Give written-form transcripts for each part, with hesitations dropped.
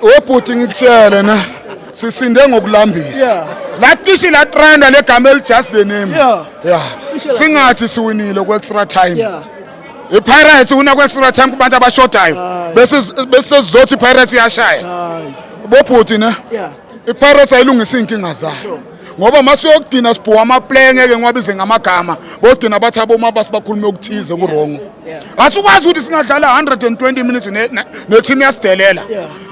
Webhuti, ngikutshele ne, sisinde ngokulambisa. Latishi latrenda legama eli "Just the Name". Cishe la- Singathi siwinile ku-extra time. I-Pirates una ku-extra time kubantu abashodayo, bese bese sizothi i-Pirates iyashaya. Hayi. Bobhuti ne, i-Pirates ayilungisa iy'nkinga zayo, ngoba masiyokugcina sibhuwa amaplay, ngeke ngiwabize ngamagama, bogcina bathi abomabasi bakhulume okuthize ku-wrong. Asikwazi ukuthi singadlala 120 minutes ne-team yasidelela.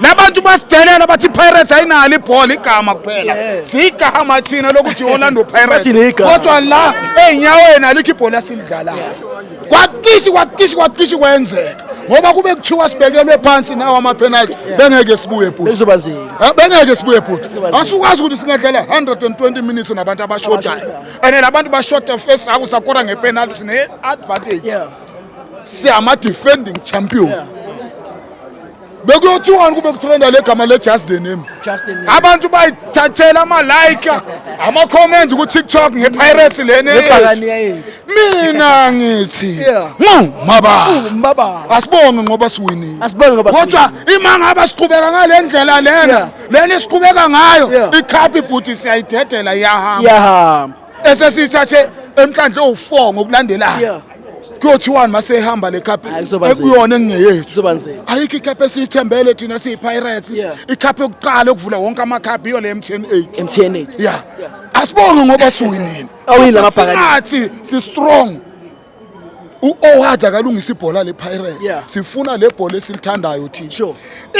Labantu basidelela, bathi i-Pirates ayinalo ibhola, igama kuphela. Siyigama thina lokuthi i-Orlando Pirates. Bathi neyigama. Kodwa la ey'nyaweni alikho ibhola silidlalayo. Kwaqishi kwaqishi kwaqishi kwenzeka, ngoba kube kuthiwa sibekelwe phansi nawo ama-penalty, bengeke sibuye, bhuti. Bekuzoba nzima. Bengeke sibuye, bhuti. Kuzoba nzima. Asikwazi ukuthi singadlala 120 minutes nabantu abashodayo, Abashodayo. and labantu bashoda first half, sakora ngepenalty, sine-advantage. Siyama-defending champion. Bekuyothiwani kube kutrenda le gama le-"Just the Name"? Just the Name. Abantu bayithathela ama-like, ama-comment ku-TikTok nge-Pirates lena. Nebhakaniya yethu. Mina ngithi maba Maba. asibonge ngoba siwinile. Asibonge ngoba Kodwa ima ngabe siqhubeka ngale ndlela lena, lena esiqhubeka ngayo, icup, ibhuti, siyayidedela, iyahamba. Iyahamba. Esesiyithathe emhlandle owu-4 ngokulandelayo. Kuyothiwani masehamba le cup? Hayi, kuzoba nzima. Ekuyona engingeyethu. Kuzoba nzima. Ayikho icup esiyithembele thina siyi-Pirates. Icup yokuqala okuvula wonke amacup iyo le MTN 8. MTN 8. Ya, asibonge ngoba siwinile. Awini lamabhakaniya. Singathi si-strong, u-Owad akalungisa ibhola le-Pirates. Sifuna le bhola esilithandayo thina.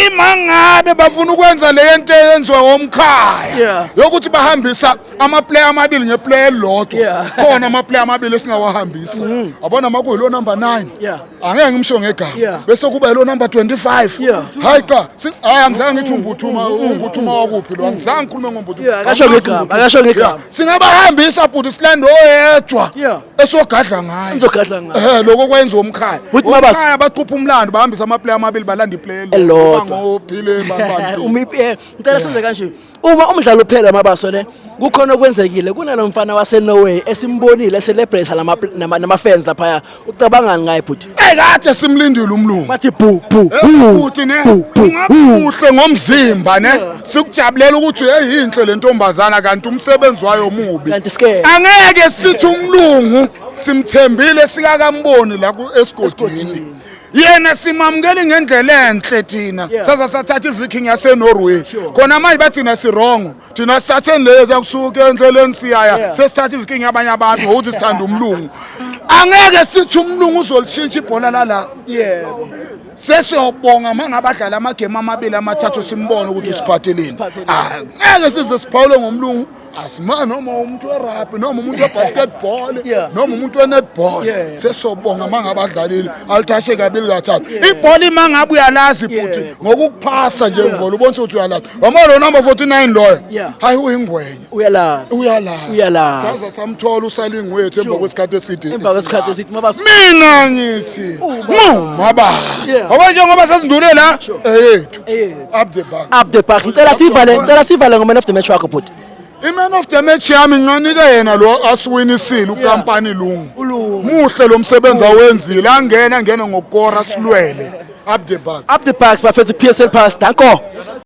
Ima ngabe bafuna ukwenza le nto eyenziwa ngomkhaya yokuthi bahambisa amaplayer amabili ngeplayer elilodwa, khona amaplayer amabili esingawahambisa, yabona, makuyilo number 9, angeke ngimsho ngegama, bese kuba yilo number 25. Hayi cha, hayi, angizange ngithi uMbuthuma, uMbuthuma wakuphi lo, angizange ngikhulume ngoMbuthuma. Yeah, akasho ngegama, akasho ngegama. Yeah. Singabahambisa, bhuti, silande oyedwa esogadla ngayo. Nizogadla ngayo. Lokho kwenza umkhaya. Buthi Mabasa. Umkhaya bacupha umlando, bahambisa amaplayer amabili, balanda iplayer Elilodwa. Ngophile bani. Ngicela senze kanje, uma umdlalo uphela, Mabaso ne, kukhona okwenzekile kunalo mfana wase-Norway esimbonile celebrate nama-fans laphaya. Ucabangani ngaye, bhuti? Eh, kade simlindile umlungu. Bathi bu bu bu. Futhi ne, bu bu. Ungabe muhle ngomzimba ne, sikujabulela ukuthi hey, inhle le ntombazana, kanti umsebenzi wayo mubi. Kanti scam. Angeke sithi umlungu simthembile sikakamboni la ku esigodini. Yena simamukele ngendlela enhle thina. Saza sathatha iViking yaseNorway. Khona manje bathina si-wrong thina, sithatheni leyo kusuka endleleni siyaya. Sesithatha iViking yabanye abantu ngokuthi sithanda umlungu. Angeke sithi umlungu uzolishintsha ibhola lala. Sesiyobonga mangabadlala amagemu amabili amathathu, simbone ukuthi usiphatheleni. Usiphatheleni. Ah, ngeke size siphawule ngomlungu, asima noma umuntu werugby noma umuntu webasketball noma umuntu wenetball. Sesobonga mangabadlalile, alithashe kabili kathathu ibhola. Ima ngabe uyalazi, bhuti, ngokukuphasa nje mvolo ubona ukuthi uyalazi. Wama lo number 49 loyo, hayi, uyingwenya. Uyalazi. Uyalazi. Uyalazi. Saza samthola usaling wethu emva kwesikhathi eside. Emva kwesikhathi esithi, Mabaso. Mina ngithi ngumabasa ngoba njengoba sesindule la, eyethu. Eyethu. Up the Bucks. Up the Bucks. Ngicela sivale ngo-man of the match wakho, bhuti. I-man of the match yami nginganika yena lo asiwinisile, uKampani Lungu. uLungu. Muhle lo msebenzi awenzile, angena ngena ngokukora, silwele. Up the Bucks. Up the Bucks, bafethu. PSL Pass, danko.